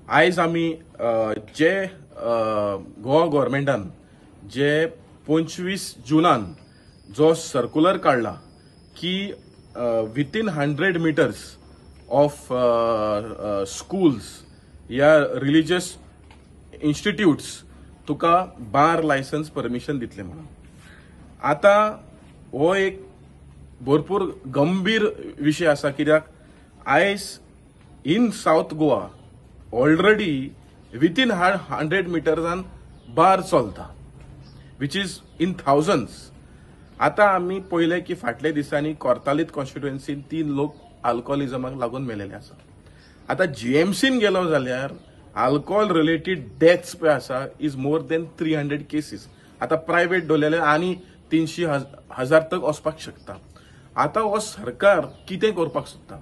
आयज आमी जे गोवा गव्हर्मेंटान जे 25 जुनान जो सर्कुलर काडला की within 100 meters of schools या रिलिजियस इन्स्टिट्यूट्स तुका बार लायसन्स परमिशन दितले म्हणून. आतां हो एक भरपूर गंभीर विशय आसा, कित्याक आयज in South Goa already within 100 मिटर्सान bar चलता, which is in thousands. आतां आमी पळयलें की फाटल्या दिसांनी कोर्तालीत कॉन्स्टिट्युएन्सीन 3 लोक अल्कोहोलिजमाक लागून मेलेले आसा. आतां जीएमसीन गेलो जाल्यार अल्कोहोल रिलेटेड डेथ्स पळय आसा is more than 300 cases. आतां प्रायवेट दवरलेले आनी 300 हजार तक वचपाक शकता. आतां हो सरकार कितें करपाक सोदता?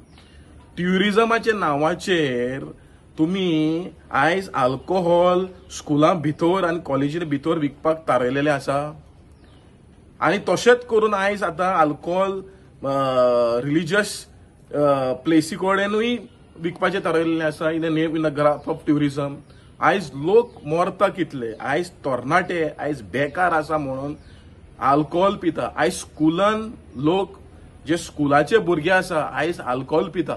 ट्युरिजमाच्या नांवाचेर तुमी आयज अल्कोहोल स्कुलां भितर आनी कॉलेजीं भितर विकपाक थारायलेलें आसा. आनी तशेंच करून आयज आतां अल्कोहोल रिलिजियस प्लेसी कडेनूय विकपाचें थारायलेलें आसा in the name in the graph of tourism. आयज लोक मरता कितले, आयज तरणाटे आयज बेकार आसा म्हणून अल्कोहोल पिता. आयज स्कुलान लोक जे स्कुलाचे भुरगे आसा आयज अल्कोहोल पिता.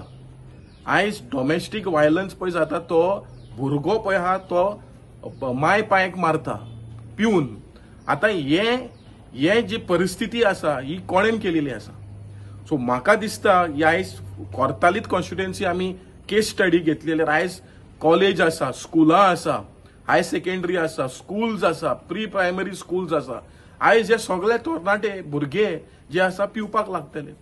आयज डोमेस्टीक वायलन्स पळय जाता, तो भुरगो पळय आहा तो माय पांयक मारता पिवन. आतां हे जी परिस्थिती आसा ही कोणेन केलेली आसा? सो म्हाका दिसता ही आयज कोर्तालीत कॉन्स्टिट्युएन्सी आमी केस स्टडी घेतली जाल्यार आयज कॉलेज आसा, स्कुलां आसा, हायर सेकेंडरी आसा, स्कुल्स आसा, प्री प्रायमरी स्कुल्स आसा. आयज हे सगळे तरणाटे भुरगे जे आसा पिवपाक लागतले.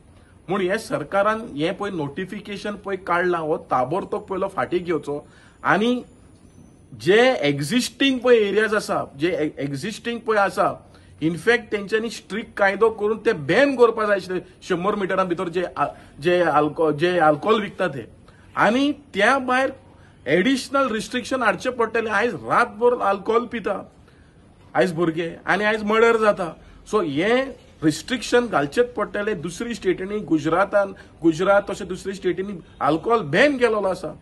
म्हूण हे सरकारान हे पळय नोटिफिकेशन पळय काडलां, हो ताबडतोब पयलो फाटीं घेवचो आनी जे एग्जिस्टींग पळय एरियाज आसा, जे एग्जिस्टींग पळय आसा, इनफॅक्ट तेंच्यांनी स्ट्रिक्ट कायदो करून ते बॅन करपाक जाय आशिल्ले 100 मिटरां भितर जे जे जे अल्कोहोल विकता ते. आनी त्या भायर एडिशनल रिस्ट्रिक्शन हाडचें पडटलें. आयज रातभर अल्कोहोल पिता आयज भुरगे आनी आयज मर्डर जाता. सो हे रिस्ट्रिक्शन घालचेच पडटलें. दुसरी स्टेटींनी, गुजरातान, गुजरात तशें दुसरी स्टेटींनी अल्कोहोल बॅन केलेलो आसा.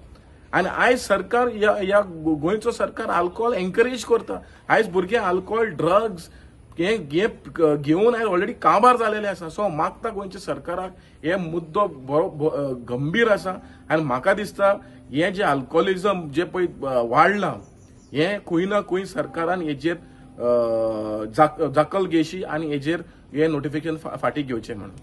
आनी आयज सरकार ह्या गोंयचो सरकार अल्कोहोल एनकरेज करता. आयज भुरगे अल्कोहोल ड्रग्स हे घेवन आयज ऑलरेडी काबार जालेले आसा. सो मागता गोंयच्या सरकाराक हे मुद्दो बरो गंभीर आसा आनी म्हाका दिसता हे जे अल्कोहोलिजम जे पळय वाडलां हें खंय ना खंय सरकारान हेजेर जाकल घेशी आनी हेजेर हे नोटिफिकेशन फाटीं घेवचें म्हणून.